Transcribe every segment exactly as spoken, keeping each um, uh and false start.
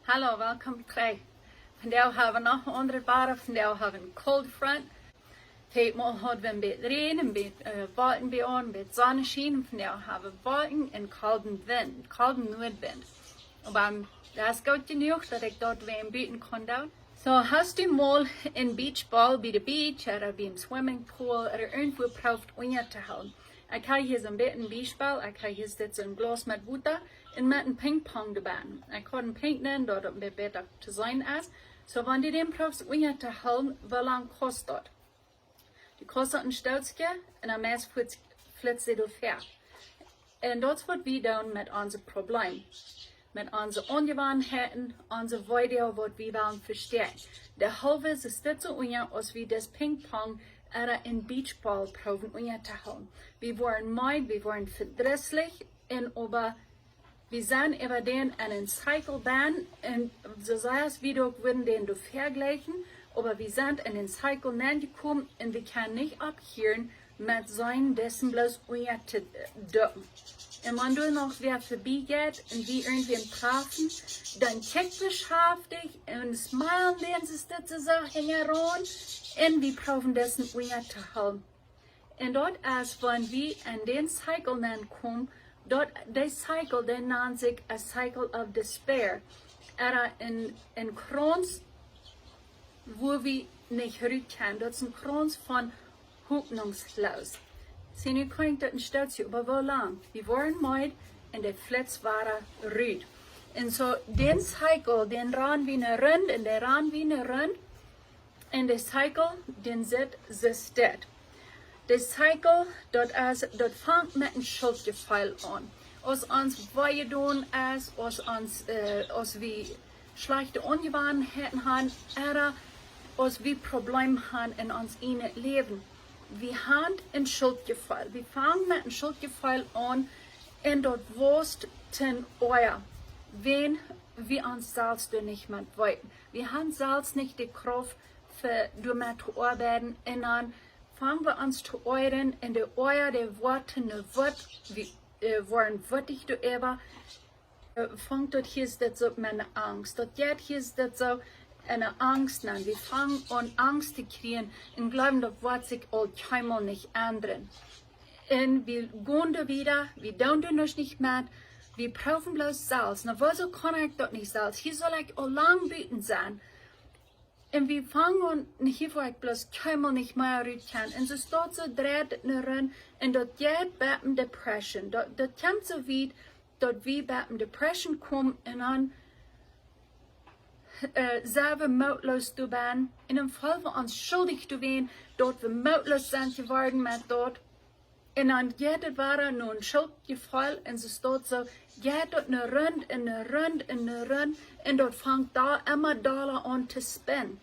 Hallo, welkom trigj. Vondoag hab wie noch een aundret Wada. Vondoag hab wie een cold front. Väl mol haud wie een bät Räajen, een bät, äh, Wolkjen bie ons, een bät Sonnenschien. Vondoag hab wie Wolkjen un kolden Wint, kolden Nuadwint. Oba, ähm, daut es goot jenuach, daut ekj daut wada buten kaun doonen. Soo, hast du mol een Beachball bie de beach ooda biem swimmingpool ooda irjentwua proowt unja to hoolen? Ekj hab hia soon bät een Beachball, ekj hab hia dit soon Glaus met Wota un met een Pingpong doabie. Ekj haud een Pingpong, daut daut een bät bäta to seenen es. Soo, wan du dän proowst unja to hoolen, woo lang kost daut? Du kaust daut een Stootje un dan meist flitst, flitst dee doa väa. Un daut es waut wie doonen met onse Probleem. Met onse Aunjewanheiten, onse Weedoag, waut wie wellen vestäakjen. De Hoolen es dit soo unja aus wie dis Pingpong ooda een Beachball proowen unja to hoolen. Wie woaren meed, wie woaren vedrisslich un oba wie sent äwa dän en een Cycle benn, un soo aus wie daut uk wudden dän doa vejlikjen, oba wie sent en een Cycle nenjekomen un wie kjennen nich opphieren met seenen, disen bloos unja to, äh, doonen. Un wan doa noch wäa verbie jeit un wie irjentwäm trafen, dan kjikj wie schaftich un smilen dän soo, dit soo hinjaraun un wie proowen disen unja to hoolen. Un daut es, wan wie en dän Cycle nenkomen, daut, dee Cycle, dee nant sikj a cycle of despair. Ooda een, een Krauns, wua wie nich rut kjennen. Daut es een Krauns von hopninjsloos. See, nu kjikj daut een Stootje, oba woo lang? Wie woaren meed un dee flitst wada rut. Un soo, dän Cycle, dän rannen wie ne Rund un dän rannen wie ne Rund. Un de Cycle, dän sitt soo steit. De Cycle, daut es, daut fangt met een Schultjefeel aun. Aus ons wee jedonen es, aus ons, äh, aus wie schlajchte Aunjewanheiten haben, ooda aus wie Probleem haben en ons ieejnet Läwen. Wie haben een Schultjefeel. Wie fangen met een Schultjefeel aun un daut woasst tom Oaja, wan wie ons selfst doa nich met weeten. Wie haben selfst nich de Krauft fa doamet to oabeiden. Un dan fangen wie ons to oajren un de Oaja, dee woaren ne Wut, wie, äh, woaren wuttich doaräwa. Äh, fangt daut hia es dit soo met ne Angst. Daut jeit hia es dit soo ne Angst aun. Wie fangen aun Angst to kjrieen un jleewen, daut woat sikj aul kjeenmol nich endren. Un wie gonen doa wieda, wie doonen doa nuscht nich met, wie proowen bloos selfst. Na, wuarom kaun ekj daut nich selfst? Hia saul ekj aul lang buten sennen. Un wie fangen aun, un hia woa ekj bloos kjeenmol nich mea rut kjennen. Un soo stoakj soo dreit et ne Rund, un daut jeit bat en Depression. Daut, daut kjemt soo wiet, daut wie bat en Depression komen un dan, äh, sent wie mootloos doabennen. Un dan feelen wie ons schuldich doawäajen, daut wie mootloos sent jeworden met daut. Un dan jeit et wada no een Schultjefeel un soo stoakj soo, jeit daut ne Rund un ne Rund un ne Rund un daut fangt doa emma dolla aun to spinnen.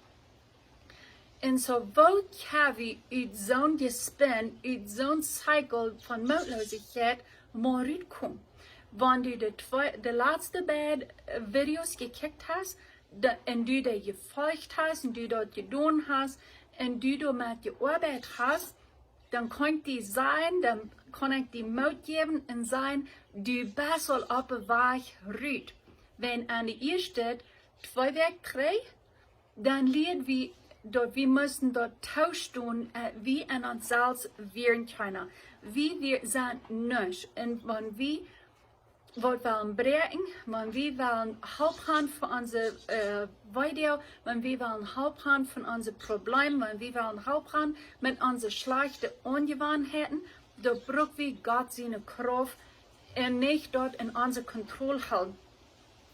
Un soo, woo kjenn wie ut soon Jespinn, ut soon Cycle von Mootloosichkjeit mol rutkomen? Wan du de twee, de latste beid, äh, Videos jekjikjt hast, de, un du dee jefolcht hast, un du daut jedonen hast, un du doamet jeoabeit hast, dan kaun ekj die sajen, dan kaun ekj die Moot jäwen un sajen, du best aul oppem Wajch rut. Wan aun de ieeschte twee Wäakj trigj, dan lieed wie daut wie musten daut toostonen, äh, wie en ons selfst wieren kjeena. Wie, wie sent nuscht. Un wan wie waut wellen bräakjen, wan wie wellen Help haben fa onse, äh, Weedoag, wan wie wellen Help haben fa onse Probleem, wan wie wellen Help haben met onse schlajchte Aunjewanheiten, dan bruck wie Gott siene Krauft un nich daut en onse Kontroll hoolen.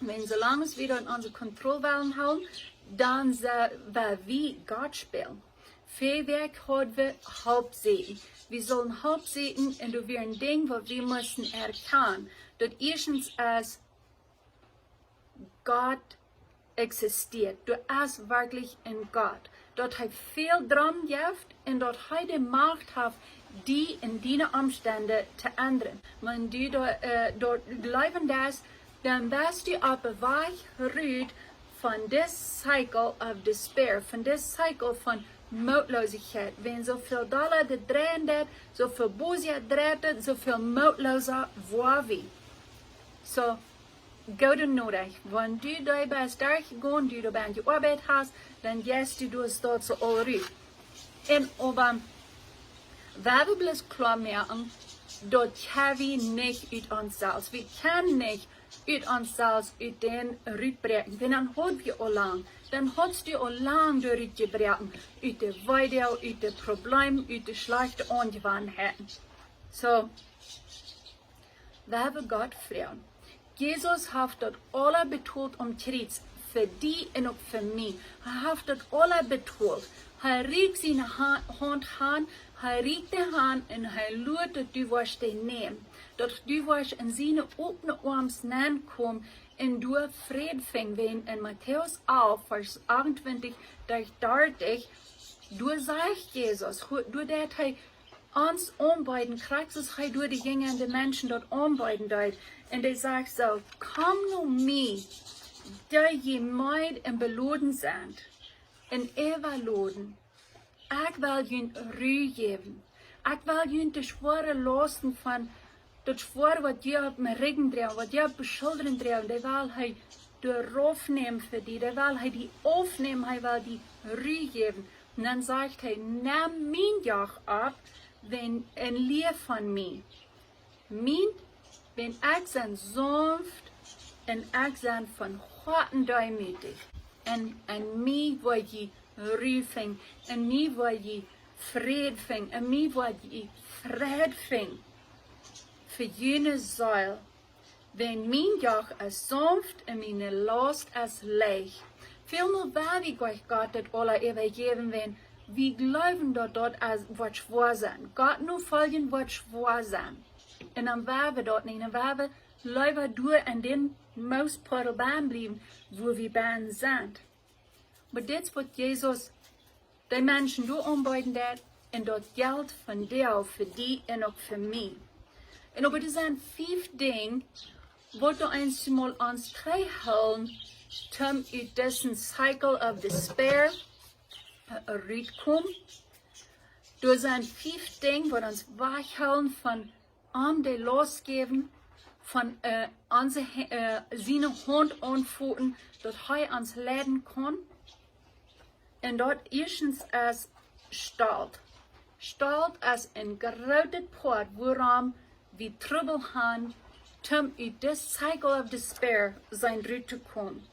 Wan soo lang aus wie daut en onse Kontroll wellen hoolen, dan sent wie Gott spälen. Väl Wäakj haud wie Help säkjen. Wie sullen Help säkjen un doa wia een Dinkj waut wie musten erkjanen. Daut ieeschtens es, Gott existieet. Doa es werkjlich een Gott. Daut hee väl Droom jeft un daut hee de Macht haft, die en diene Omstend to endren. Wan du doa, äh, doa jleewen deist, dan best du oppem Wajch rut von this cycle of despair, von this cycle von Mootloosichkjeit. Wan soo väl dolla daut dreien deit, soo väl bosja dreit et, soo väl mootloosa woa wie. Soo, Goode Norecht, wan du doa best derchjegonen, du doa best jeoabeit hast, dan jeist du daut soo aul rut. Un oba, wie bloos kloa moaken, daut kjenn wie nich ut ons selfst. Wie kjennen nich ut ons selfst ut dän rutbräakjen. Wiels dan haud wie aul lang, dan haudst du aul lang doa rutjebroaken, ut de Weedoag, ut de Probleem, ut de schlajchte Aunjewanheiten. Soo, wie haben Gott froagen. Jesus haft daut aula betolt aum Kjriez, fa die un uk fa mie. Hee haft daut aula betolt. Hee rieekjt siene Ha-, Haunt han, hee rieekjt de Haunt un hee luat, daut du woascht dee nämen. Daut du woascht en siene opne Oarms nenkomen un doa Fräd finjen. Wiels en Matäus alf, Varsch achtuntwintich bat dartich, doa sajcht Jesus, hu-, doa deit hee ons aunbeeden, krakjt soo aus hee doa de Jinja un de Menschen daut aunbeeden deed. Un hee sajcht soo: "Komt no mie, dee jie meed un beloden sent, un äwaloden. Ekj well junt Ru jäwen. Ekj well junt de schwoare Lausten von daut Schwoa, waut jie opp dän Rigjen droagen, waut jie opp de Schullren droagen, dee well hee doa rauf nämen fa die, dee well hee die aufnämen, hee well die Ru jäwen." Un dan sajcht hee: "Nemt mien Joch opp, wan, un lieet von mie. Mien, wiels ekj sie saunft un ekj sie von Hoaten deemootich. Un, un mie woa jie Ru finjen, un mie woa jie Fräd finjen, un mie woa jie Fräd finjen fa june Seel. Wiels mien Joch es saunft un miene Laust es leicht." Väl mol woa wie goanich Gott daut aula äwajäwen, wan wie jleewen, daut daut es, woat schwoa sennen. Gott nofoljen woat schwoa sennen. Un dan woa wie daut nich, dan woa wie leewa doa en dän Moospoddel bennen bliewen, wua wie bennen sent. Oba dit es, waut Jesus de Menschen doa aunbeeden deed, un daut jelt vondoag fa die un uk fa mie. Un oba doa sent fief Dinja, waut doa eemol ons trigjhoolen, toom ut disen cycle of despair, äh, rutkomen. Doa sent fief Dinja, waut ons wajchhoolen von am de Laust jäwen, von, äh, onse Hä-, äh, siene Haunt aunfoten, daut hee ons leiden kaun. Un daut ieeschtens es Stolt. Stolt es een grootet Poat, wuarom wie Trubbel han, toom ut this cycle of despair sennen ruttokomen.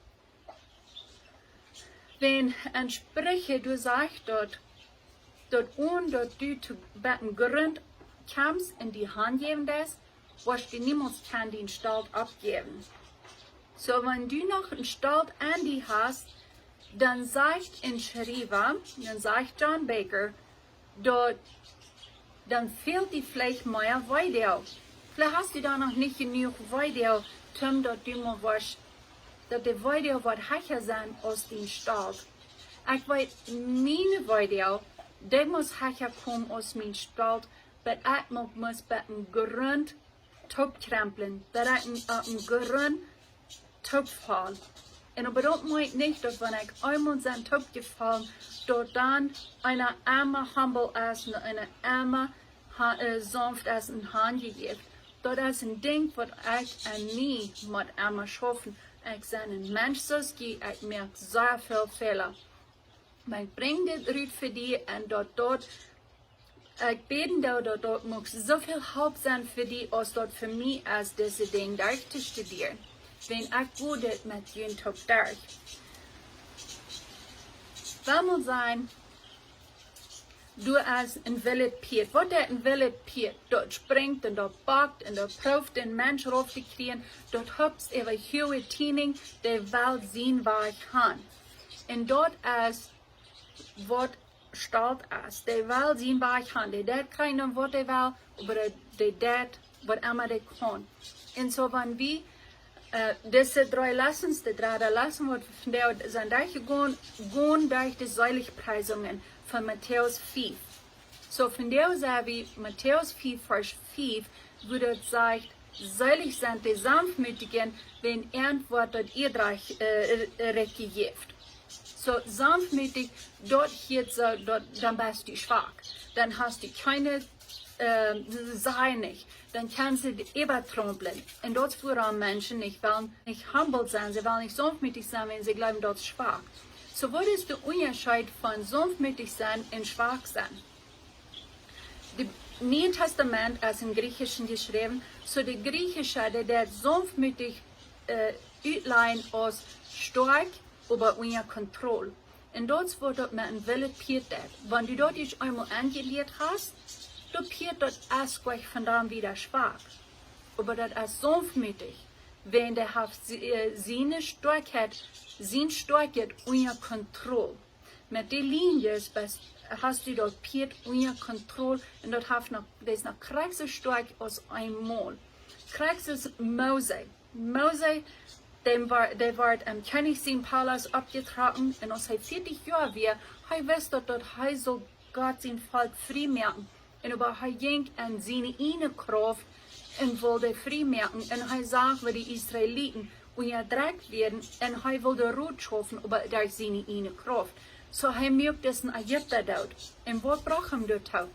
Wiels en Spricha, doa sajcht daut, daut onen daut du to, bat een Grunt kjemst un die hanjäwen deist, woascht du niemols kjennen dien Stolt oppjäwen. Soo, wan du noch een Stolt aun die hast, dan sajcht een Schriewa, dan sajcht John Baker, daut, dan fält die veleicht mea Weedoag. Veleicht hast du dan noch nich jenuach Weedoag, toom daut du mol woascht, daut de Weedoag woat hecha sennen aus dien Stolt. Ekj weet, miene Weedoag, dee must hecha komen aus mien Stolt, bat ekj mol must bat een Grunt toopkjremplen, bat ekj een, äh, een Grunt toopfal. Un oba daut meent nich, daut wan ekj eemol sie toopjefollen, daut dan eena emma humble es, un eena emma ha-, äh, saunft es un hanjejäft. Daut es een Dinkj, waut ekj aun mie mott emma schaufen. Ekj sie een Mensch soo aus jie, ekj moak sea väl Fäla. Oba ekj brinj dit rut fa die un daut, daut, ekj bäd doa, daut daut mucht soo väl Help sennen fa die, aus daut fa mie es, dise Dinja derch to studieren. Wiels ekj go dit met junt uk derch. Well mol sajen, du hast een willet Pieet. Waut deit een willet Pieet? Daut sprinjt un daut backt un daut prooft dän Mensch rauf to kjrieen. Daut hopst äwa huage Tieninj, dee well sien Wajch han. Un daut es, waut Stolt es. Dee well sien Wajch han. Dee deit kjrieen, waut dee well, oba dee, dee deit waut emma dee kaun. Un soo, wan wie, äh, dise dree Lessons, de dredde Lesson, waut wie vondoag sent derchjegonen, gonen derch de Seligpreisungen von Matäus fief. Soo, vondoag sent wie Matäus fief, Varsch fief, wua daut sajcht: "Selig sent de Sanftmootjen, wiels an woat daut Ieedrikj, äh, Rikj jejäft." Soo, sanftmootich, daut hieet soo, daut, dan best du schwak. Dan hast du kjeene äh, sajen nich, dan kjennen see äwatrumpeln. Un daut es wuarom Menschen nich wellen, nich humble sennen, see wellen nich saunftmootich sennen, wan see jleewen, daut es schwak. Soo, waut es de Unjascheet von saunftmootich sennen un schwak sennen? Daut Niee Tastament es em Griechischen jeschräwen, soo de Griechische, dee deed saunftmootich äh, utlajen aus stoakj, oba unja Kontroll. Un daut es waut daut met een willet Pieet deit. Wan du daut ieescht eemol aunjelieet hast, daut Pieet daut es jlikj von dan wada schwak. Oba daut es saunftmootich, wan dee haft sie-, äh, siene Stoakjheit, sien Stoakjheit unja Kontroll. Met de Linjes best, hast du daut Pieet unja Kontroll un daut haft noch, daut es noch krakjt soo stoakj aus een Maun. Krakjt soo aus Mose. Mose, däm wea-, dee wort em Kjennich sien Palaust oppjetrocken un aus hee vieetich Joa wia, hee wist daut, daut hee sull Gott sien Volkj frie moaken. Un oba hee jinkj en siene ieejne Krauft un wull dee frie moaken. Un hee sach, woo de Israeliten unjadrekjt wieren un hee wull Rot schaufen, oba derch siene ieejne Krauft. Soo hee muak disen Ägipta doot. Un waut brocht am doatoo?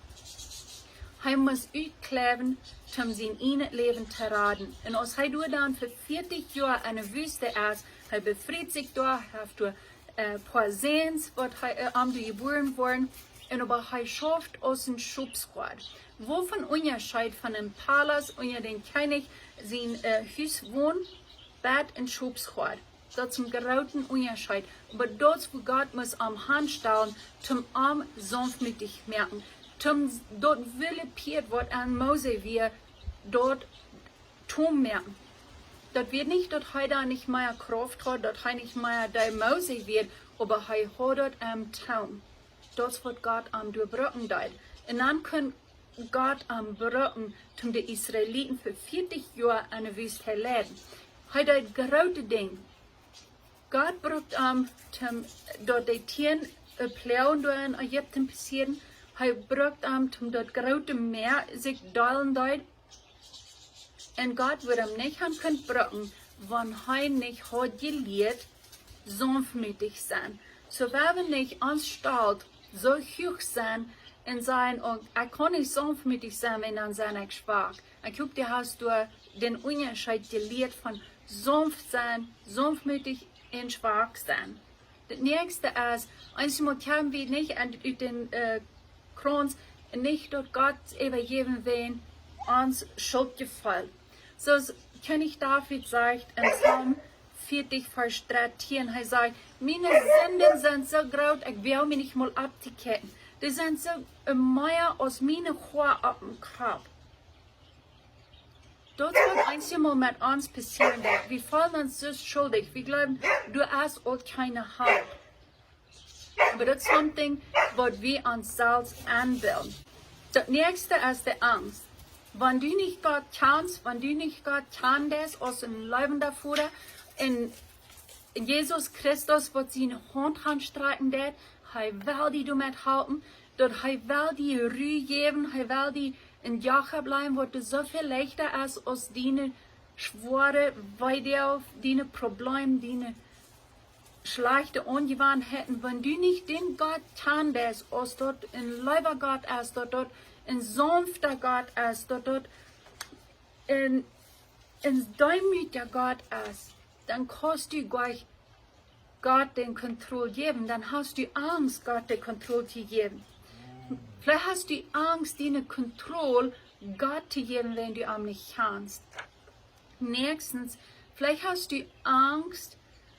Hee must utkjliewen, om sien ieejnet Läwen to raden. Un aus hee doa dan fa vieetich Joa enne Wüste es, hee befriet sikj doa, haft doa äh, poa Säns, waut hee, äh, am doa jebuaren worden, un oba hee schauft aus een Schopshoad. Waut fa een Unjascheet von een Palaust unja dän Kjennich sien, äh, Hus wonen, bat een Schopshoad. Daut es een grooten Unjascheet. Oba daut es, woo Gott must am hanstalen, om am saunftmootich moaken. Om daut willet Pieet, waut en Mose wia, daut tom moaken. Daut wia nich, daut hee dan nich mea Krauft haud, daut hee nich mea de Mose wia, oba hee haud daut aum Toom. Daut es, waut Gott am doa brucken deed. Un dan kunn Gott am brucken, om de Israeliten fa vieetich Joa enne Wüste to leiden. Hee deed groote Dinja. Gott brukt am, om daut de tieen, äh, Ploagen doa en Ägipten passieren. Hee brukt am, om daut groote Mäa sikj deelen deed. Un Gott wudd am nich han kunt brucken, wan hee nich haud jelieet, saunftmootich sennen. Soo, wan wie nich ons Stolt soo huach sennen un sajen: "Oh, ekj kaun nich saunftmootich sennen, wan dan sie ekj schwak." Ekj hop, du hast doa dän Unjascheet jelieet von saunft sennen, saunftmootich un schwak sennen. Daut näakjste es, eenjemol kjenn wie nich en, ut dän, äh, Krauns, nich daut Gott äwajäwen, wan ons Schult jefelt. Soo aus Kjennich David sajcht en Psalm vieetich, Varsch dartieen, hee sajcht: "Miene Sinden sent soo groot, ekj woag mie nich mol opptokjikjen. Dee sent soo, äh, mea aus miene Hoa oppem Kopp." Daut kaun eenjemol met ons passieren, daut wie feelen ons soo schuldich. Wie jleewen, doa es uk kjeene Help. Oba daut es something, waut wie ons selfst enbillen. Daut näakjste es de Angst. Wan du nich Gott kjanst, wan du nich Gott kjanen deist aus een läwenda Voda, un Jesus Christus, waut siene Haunt aunstrakjen deed, hee well die doamet halpen, daut hee well die Ru jäwen, hee well die een Joch oppläajen, waut die soo väl leichta es aus diene schwoare Weedoag, diene Probleem, diene schlajchte Aunjewanheiten. Wan du nich dän Gott kjanen deist, aus daut een leewa Gott es, daut daut een saunfta Gott es, daut daut een, een deemootja Gott es, dan kaust du jlikj Gott dän Kontroll jäwen, dan hast du Angst, Gott de Kontroll to jäwen. Veleicht hast du Angst, diene Kontroll Gott to jäwen, wan du am nich kjanst. Näakjstens, veleicht hast du Angst,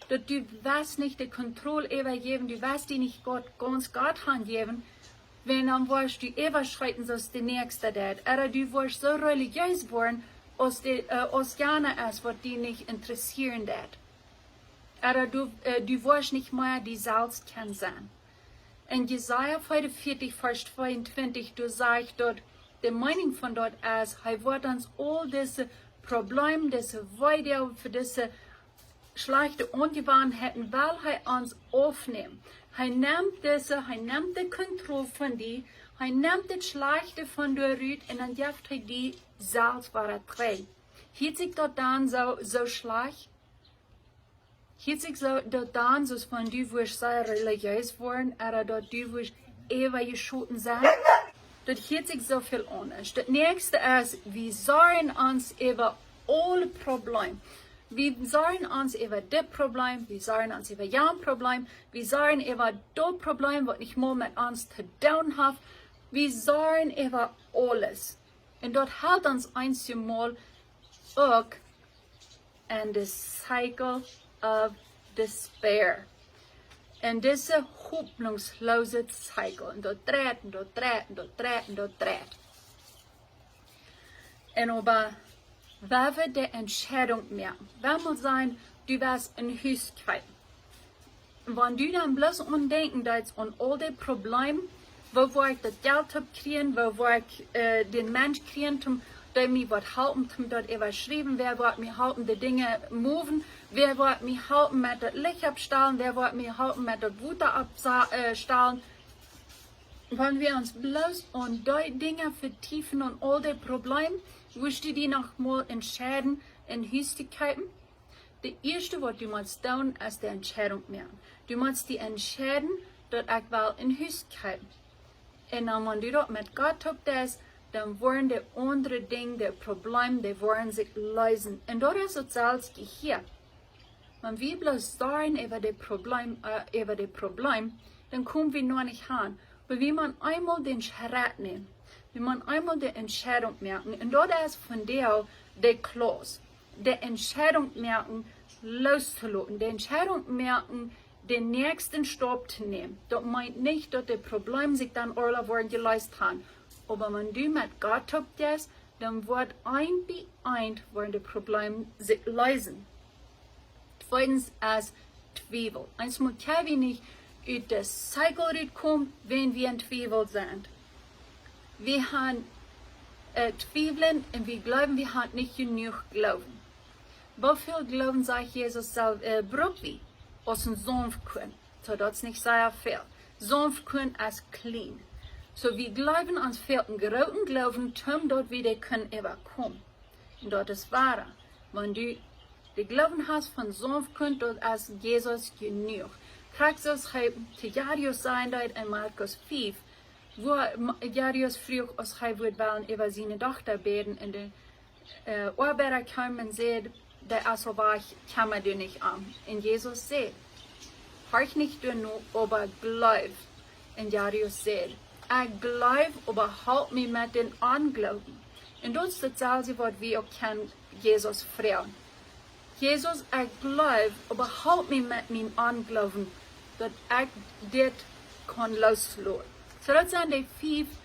daut du woascht nich de Kontroll äwajäwen, du woascht die nich Gott, gaunz Gott hanjäwen, wan dan woascht du äwaschrieten, soo aus de näakjsta deed. Ooda du woascht soo relijees woaren, aus de, äh, aus jana es, waut die nich interessieren deed. Ooda du, äh, du woascht nich mea die selfst kjennen sennen. En Jesaja vieeunvieetich, Varsch tweeuntwintich, doa sajcht daut, de Meenunk von daut es, hee woat ons aul dise Probleem, dise Weedoag, fa dise schlajchte Aunjewanheiten, well hee ons aufnämen. Hee nemt dise, hee nemt de Kontroll von die, hee nemt daut Schlajchte von die rut un dan jeft hee die selfst wada trigj. Hieet sikj daut dan soo, soo schlajcht? Hieet sikj soo, daut dan, soo aus wan du wurscht sea relijees woaren, ooda daut du wurscht äwajeschoten sennen? Daut hieet sikj soo väl aundasch. Daut näakjste es, wie sorjen ons äwa aule Probleem. Wie sorjen ons äwa dit Probleem, wie sorjen ons äwa jan Probleem, wie sorjen äwa daut Probleem, waut nich mol met ons to doonen haft. Wie sorjen äwa aules. Un daut helt ons eenjemol uk en de cycle of despair. En dise hopninjsloose cycle. Un daut dreit, un daut dreit, un daut dreit, un daut dreit. Un oba, wan wie de Entscheidunk moaken, wan wie sajen, du woascht een Hus kjeepen. Wan du dan bloos aun denkjen deist aun aul de Probleem, woo woa ekj daut Jelt opp kjrieen, woo woa ekj, äh, dän Mensch kjrieen, toom, dee mie waut halpen, toom daut äwaschriewen, wäa woat mie halpen, de Dinja moven, wäa woat mie halpen met daut Licht oppstalen, wäa woat mie halpen met daut Wota oppsa-, äh, stalen. Wan wie ons bloos aun dee Dinja vetiefen, aun aul de Probleem, woascht du die noch mol entscheiden, een Hus to kjeepen? De ieeschte, waut du motst doonen, es de Entscheidunk moaken. Du motst die entscheiden, daut ekj well een Hus kjeepen. Un dan, wan du daut met Gott toop deist, dan woaren de aundre Dinja, de Probleem, dee woaren sikj leesen. Un daut es daut selfst hia. Wan wie bloos sorjen äwa de Probleem, äh, äwa de Probleem, dan komen wie noch nich aun. Oba wie motten eemol dän Schrett nämen. Wie motten eemol de Entscheidunk moaken. Un daut es vondoag de Klauss. De Entscheidunk moaken, loostoloten. De Entscheidunk moaken, dän näakjsten Staup to nämen. Daut meent nich, daut de Probleem sikj dan aula woaren jeleest haben. Oba wan du met Gott toop deist, dan woat eent bie eent woaren de Probleem sikj leesen. Tweedens es Twiewel. Eemol kjenn wie nich ut de Cycle rutkomen, wan wie en Twiewel sent. Wie haben, äh, Twiewel un wie jleewen, wie haben nich jenuach Gloowen. Woo väl Gloowen, sajcht Jesus, sell, äh, bruck wie? Aus een Senfkorn. Soo, daut es nich sea väl. Senfkorn es kjlien. Soo, wie jleewen, ons fält een grooten Gloowen, toom daut wie dee kjennen äwakomen. Un daut es woa. Wan du de Gloowen hast von Senfkorn, daut es Jesus jenuach. Krakjt soo aus hee to Jairus säd en Markus fief, wua Ma-, Jairus fruach, aus hee wudd wellen äwa siene Dochta bäden, un de, äh, Oabeida kjeem un säd, dee es aul wajch, kjemma die nich om. Un Jesus säd, horch nich doano, oba jleew. Un Jairus säd, ekj jleew, oba halp mie met dän Ongloowen. Un daut es daut selwje, waut wie uk kjennen Jesus froagen. Jesus, ekj jleew, oba halp mie met mien Ongloowen, daut ekj dit kaun loosloten. Soo, daut sent de fief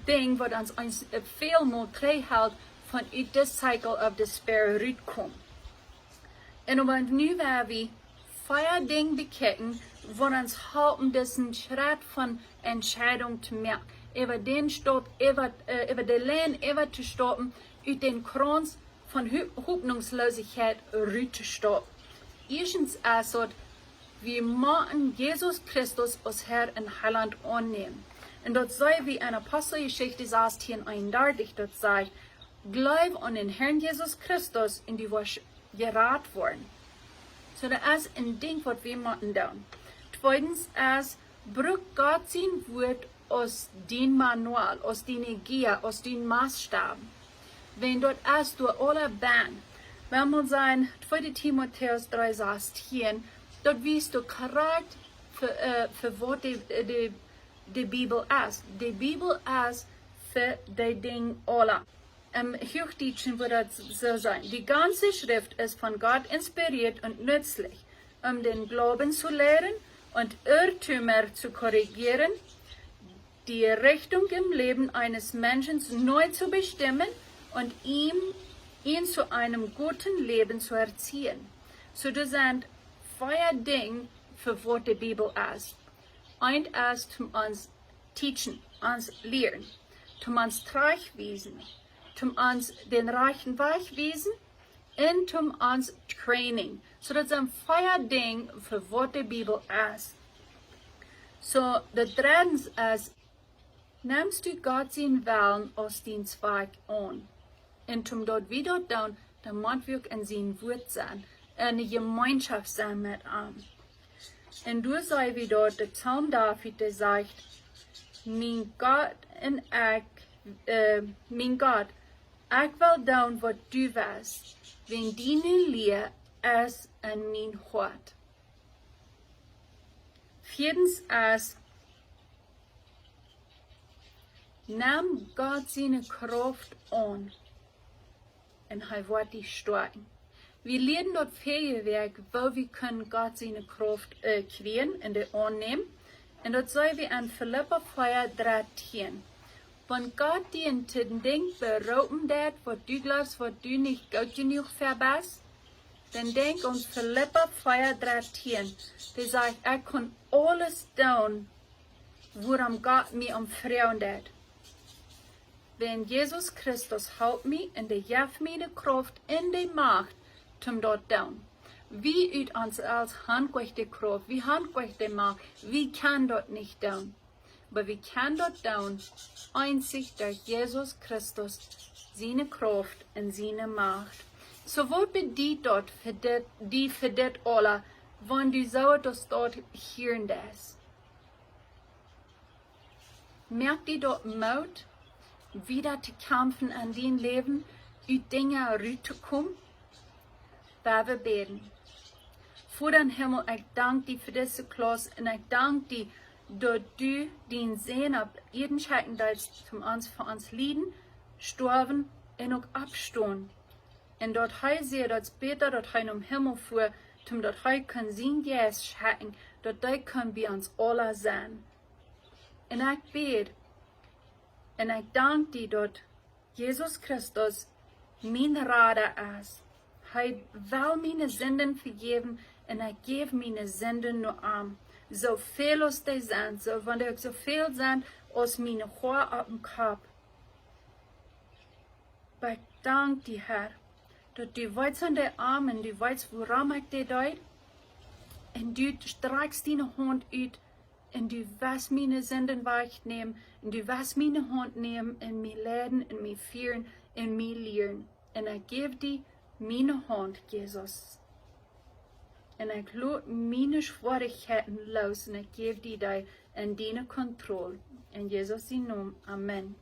Dinja, waut ons, ons, äh, väl mol trigjhelt von ut de Cycle of Despair rutkomen. Un oba nu woa wie vea Dinja bekjikjen, waut ons halpen, disen Schrett von Entscheidunk to moaken. Äwa dän Staup, äwa, äh, äwa de Lien äwa to staupen, ut dän Krauns von Ho-, Hopninjsloosichkjeit rut to staupen. Ieeschtens es daut, wie motten Jesus Christus aus Herr un Heilaunt aunnämen. Un daut seenen wie en Aposteljeschicht sastieen eenundartich, daut sajcht, jleew aun dän Herrn Jesus Christus un du woascht jerat woaren. Soo, daut es een Dinkj, waut wie motten doonen. Tweedens es, bruck Gott sien Wuat aus dien Manual, aus diene Guia, aus dien Mosstab. Wan daut es doa aula benn. Wan wie sajen, tweede Timotäus dree sastieen, daut wiest doa krakjt fa, äh, fa waut de, de, de Bibel es. De Bibel es fa de Dinja aula. Em Huachdietschen wudd daut soo sennen. Die ganze Schrift ist von Gott inspiriert und nützlich, um den Glauben zu lehren und Irrtümer zu korrigieren, die Richtung im Leben eines Menschen neu zu bestimmen und ihm, ihn zu einem guten Leben zu erziehen. Soo, daut sent vea Dinja fa waut de Bibel es. Eent es, toom ons teachen, ons lieren, toom ons trajchtwiesen, toom ons dän rajchten Wajch wiesen, un toom ons trainen. Soo, daut sent vea Dinja fa waut de Bibel es. Soo, daut dreddens es, nemst du Gott sien Wellen aus dien Zwakj aun? Un toom daut wie daut doonen, dan mott wie uk en sien Wuat sennen, en Jemeenschoft sennen met am. Un doa seenen wie daut de Psalm David, dee sajcht, Mien Gott un ekj, äh, mien Gott, ekj well doonen waut du west, wiels diene Lia es en mien Hoat. Vieedens es, nemm Gott siene Krauft aun un hee woat die stoakjen. Wie lieeden daut väaje Wäakj, woo wie kjennen Gott siene Krauft, äh, kjrieen un dee aunnämen. Un daut see wie en Filippa vea, dartieen. Wan Gott die en to Dinj beroopen deed, waut du jleefst, waut du nich goot jenuach fa best, dan denkj aun Filippa vea, dartieen. Dee sajcht, ekj kaun aules doonen, wuarom Gott mie om froagen deed. Wiels Jesus Christus halpt mie un dee jeft mie de Krauft un de Macht, om daut doonen. Wie ut ons selfst han nich de Krauft, wie han nich de Macht, wie kjennen daut nich doonen. Oba wie kjennen daut doonen, eenzich derch Jesus Christus siene Krauft un siene Macht. Soo, waut bediet daut fa dit, die fa dit aules, wan du soo daut doa hieren deist? Moakt die daut Moot, wieda to kjamfen en dien Läwen, ut Dinja rut to komen? Lot ons bäden. Voda em Himmel, ekj dank die fa dise Klauss un ekj dank die, daut du dienen Sän opp Ieed schekjen deetst, om ons, fa ons lieden, stoawen un uk oppstonen. Un daut hee säd, daut es bäta, daut hee nom Himmel fua, om daut hee kunn sienen Jeist schekjen, daut hee kunn bie ons aula sennen. Un ekj bäd, un ekj dank die, daut Jesus Christus mien Rada es. Hee well miene Sinden vejäwen un ekj jäw miene Sinden no am. Soo väl aus dee sent, soo, wan dee uk soo väl sent aus miene Hoa oppem Kopp. Oba ekj dank die, Herr, daut du weetst aun de Oam un du weetst, wuarom ekj dee deed. Un du strakjst diene Haunt ut un du west miene Sinden wajchnämen un du west miene Haunt nämen un mie leiden un mie fieren un mie lieren. Un ekj jäw die miene Haunt, Jesus. Un ekj lot miene Schwierichkjeiten loos un ekj jäw die dee en diene Kontroll. En Jesus sienen Nomen. Amen.